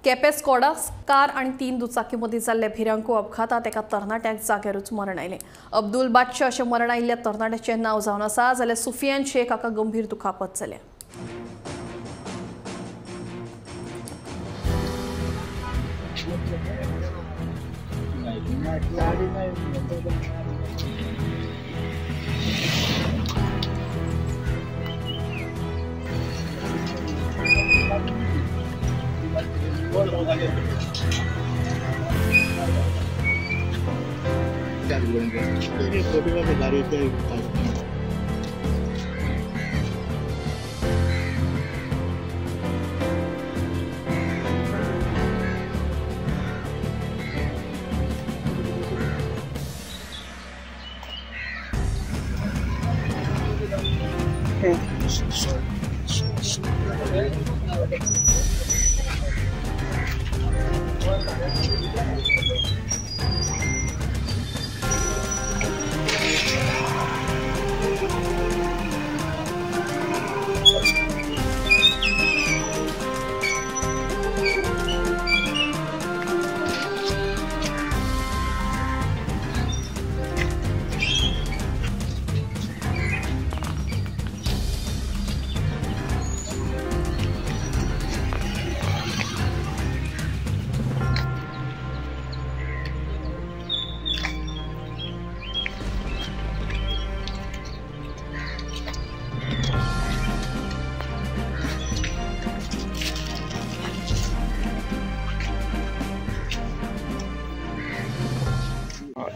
Quepem Skoda car आनी 3 दुचाकीमदीं जाल्ल्या भिरांकूळ अपघातात एका तरणाट्याक जाग्यारूच मरण आयलें। अब्दुल बादशाह अशें मरण आयिल्ल्या तरणाट्याचें नांव जावन आसा, जाल्यार सुफियान शेख हाका गंभीर दुखापत जाल्या।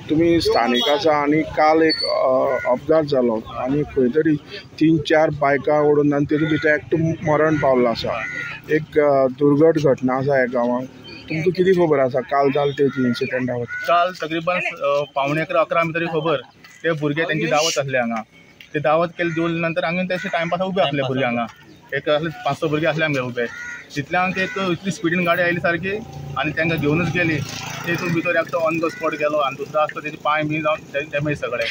तुम्ही स्थानिक आसा आनी काल एक अपघात जालो आनी खंय तरी 3-4 बायकां ओडून आनी तेतूंत भितर एकटो मरण पावल्लो आसा। एक दुर्घट घटना आसा ह्या गांवांत। तुमकां कितें खबर आसा काल जाल ते इन्सिडंटा बद्दल? काल तकरीबन 10:45 11 तरी खबर ते भुरगे तेंची दावत आसले हांगा। ते दावत केले जेवले नंतर हांगा तशे टायमपास उबे आसले भुरगे हांगा। एक आसले 5-6 भुरगे आसले आमगे उबे। तितल्यान एक इतली स्पिडीन गाडी आयली सारकी आनी तांकां घेवनूच गेली। तेतून भितर एकटो ऑन the spot गेलो आनी दुसरो आसता तेजे पांय बी जावन डॅमेज सगळे।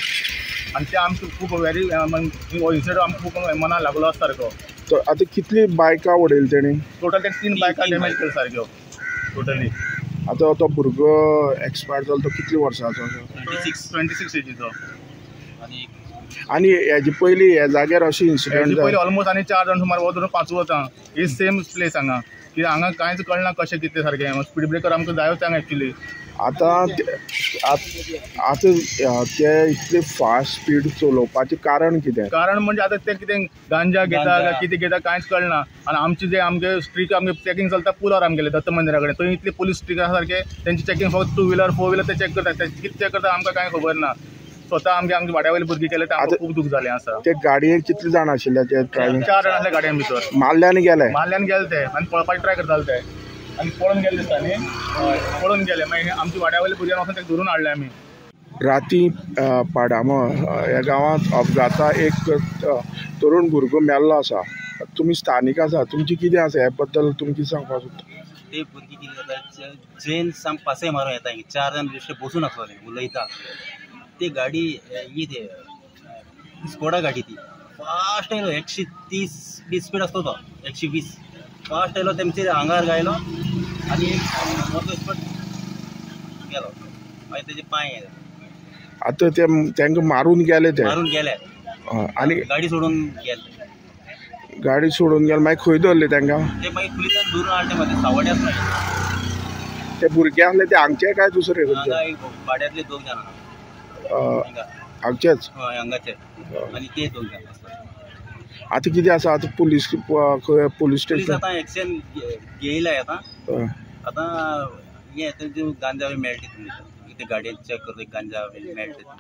आनी ते आमकां खूब वेरी हो इन्सिडंट आमकां खूब मनाक लागलो आसा सारको। तर आतां कितली बायकां उडयली तेणी? टोटल ते 3 बायकां डॅमेज केली सारक्यो टोटली। आतां तो भुरगो एक्सपायर जालो तो कितले वर्सांचो आसा? 26 एजीचो। आनी हेजे पयलीं ह्या जाग्यार अशें इन्सिडंट पयलीं ऑलमोस्ट आनी 4 जाण सुमार वचून 5 वता ही सेम प्लेस हांगा। कित्याक हांगा कांयच कळना कशें कितें सारकें स्पीड ब्रेकर आमकां जायोच हांगा एक्चुली। आतां आतां ते इतले फास्ट स्पीड चलोवपाचें कारण कितें? कारण म्हणजे आतां ते कितें गांजा घेता काय कितें घेता कांयच कळना। आनी आमचे जे आमगे स्ट्रीक आमगे चॅकिंग चलता पुलार आमगेले दत्त मंदिरा कडेन, थंय इतली पुलीस स्ट्रीक आसा सारके तेंची चॅकिंग फक्त 2 व्हिलर 4 व्हिलर ते चॅक करता। ते कितें चॅक करता आमकां कांय खबर ना। स्वता आमगे आमचे वाड्या वयले भुरगे केले ते आमकां खूब दूख जालें आसा। ते गाडयेक कितले जाण आशिल्ले ते ड्रायव्हिंग? 4 जाण आसले गाडयेन भितर। मारल्यान गेले? मारल्यान गेले ते आनी पळपाची ट्राय करताले ते आनी पळून गेले दिसता न्ही, पळून गेले। मागीर आमचे वाड्या वयले भुरग्यांक वचून ताका धरून हाडले आमी। राती पाडामो ह्या गांवांत अपघाता एक तरुण भुरगो मेल्लो आसा। तुमी स्थानीक आसा, तुमची कितें आसा ह्या बद्दल तुमी कितें सांगपाक सोदता? ते भुरगीं कितें जाता जेन साम पासय मारून येता, 4 जाण बेश्टे बसून आसतले उलयता। ते गाडी ही ते स्कोडा गाडी ती फास्ट आयलो 130 बी स्पीड आसतो तो 120 फास्ट आयलो तेमचे आंगार गायलो आनी ऑन the spot गेलो। मागीर तेजे पांय गेले। आतां ते तांकां मारून गेले? ते मारून गेले आनी गाडी सोडून गेले। गाडी सोडून गेले मागीर खंय दवरले तांकां? ते मागीर पुलिसान धरून हाडले मागीर सावड्याच मागीर ते भुरगे आसले ते हांगचे काय दुसरे? वाड्यांतले 2 जाण हांगचेच? हय हांगाचे आनी ते 2 जाण आसता। आतां कितें आसा आतां पुलीस पुलीस स्टेशन आतां एक्शन घेयला आतां। आतां हें तेजे गांजा बी मेळटा तुमकां ते गाडयेन चॅक करता गांजा बी मेळटा।